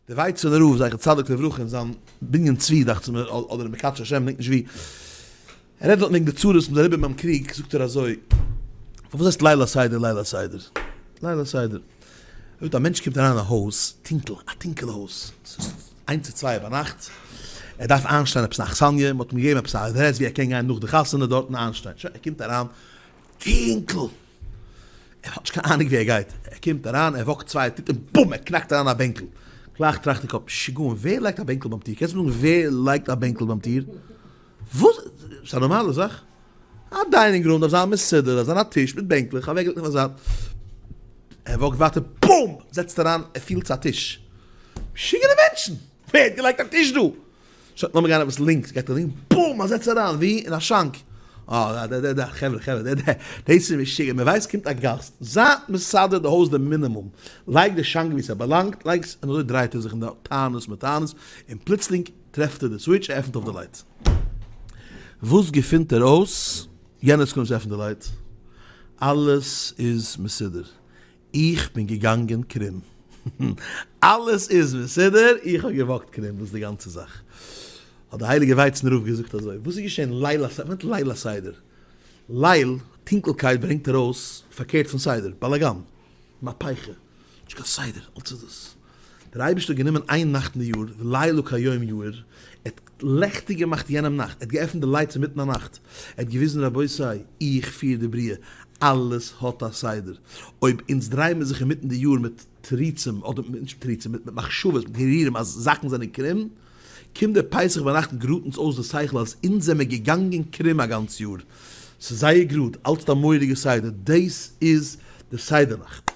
דער ווייצענער רב זכר צדיק לברכה אין זיין בנין צבי דאכט זיך מיר אדער אין מקדש השם געדענק נישט ווי, ער רעדט דארטן וועגן די צרות מ'איז אריבער ביים קריג, זאגט ער אזוי, פארוואס הייסט ליל הסדר ליל הסדר? ליל הסדר. ער זאגט א מענטש קומט אריין אין א הויז, טונקל, א טונקעלע הויז, ס'איז איינס צו צוויי ביינאכט, ער דארף איינשטיין עפעס א אכסניא, מ'האט אים געגעבן עפעס א אדרעס ווי ער קען גיין נאך די חתונה דארטן איינשטיין, שוין ער קומט אריין, טונקל! ער האט נישט קיין אהנונג ווי ער גייט, ער קומט אריין, ער walk ט צוויי טריט און בום! ער קנאקט אריין א בענקל. גלייך טראכט אין קאפ, משוגעים, ווער לייגט א בענקל ביים טיר? קענסט מיר זאגן ווער לייגט א בענקל ביים טיר? וואס? ס'איז א נארמאלע זאך? א dining room דארף זיין מסודר, דארף זיין א טיש מיט בענקלעך אוועקגעלייגט אויף א זייט. ער walk ט ווייטער, בום! זעצט אריין, ער פילט ס'איז א טיש. משוגענע מענטשן! ווער האט געלייגט א טיש דא? שוין לאמיר גיין עפעס לינקס, גייט ער לינקס, בום! א זעץ אריין, ווי? אין א שאנק. אה, דע דע דע, חברה חברה, דע דע, דאס איז משוגע, מען ווייסט קומט א גאסט, זייט מסדר די הויז די מינימום, לייג די שאנק ווי ס'באלאנגט, לייג עס, און אזוי דרייט ער זיך אין די טענות מיט טענות, און פלוצלינג טרעפט ער די סוויטש, ער עפנט אויף די light. וואס געפינט ער אויס? יענער איז קודם צו עפנט די light, אלעס איז מסודר, איך בין געגאנגען קרום. אלעס איז מסודר, איך האב גע walk ט קרום, דאס איז די גאנצע זאך. האט די הייליגע ווייצנער רב געזאגט אזוי, וואס איז געשען ליל הסדר? וואס מיינט ליל הסדר? ליל, טונקלקייט ברענגט ארויס פארקערט פון סדר, באלאגאן, מהפכה, נישט קיין סדר, אלץ איז דאס. דער אייבערשטער האט גענומען איין נאכט אין די יאר, ולילה כיום יאיר, ער האט לעכטיג געמאכט יענעם נאכט, ער האט געעפנט די lights אינמיטן א נאכט, ער האט געוויזן רבותי, איך פיר די בריאה, אלעס האט א סדר, אויב אונז דרייען מיר זיך אינמיטן די יאר מיט תירוצים, אדער נישט תירוצים, מיט מחשבות, מיט הרהורים אז זאכן זענען קרום, קומט דער פסח ביינאכט און גראדט אונז אויס די שכל אז אונז זעמיר געגאנגען קרום א גאנץ יאר, ס'איז זייער גראד, אלץ האט א מורא'דיגע סדר, דאס איז די סדר נאכט.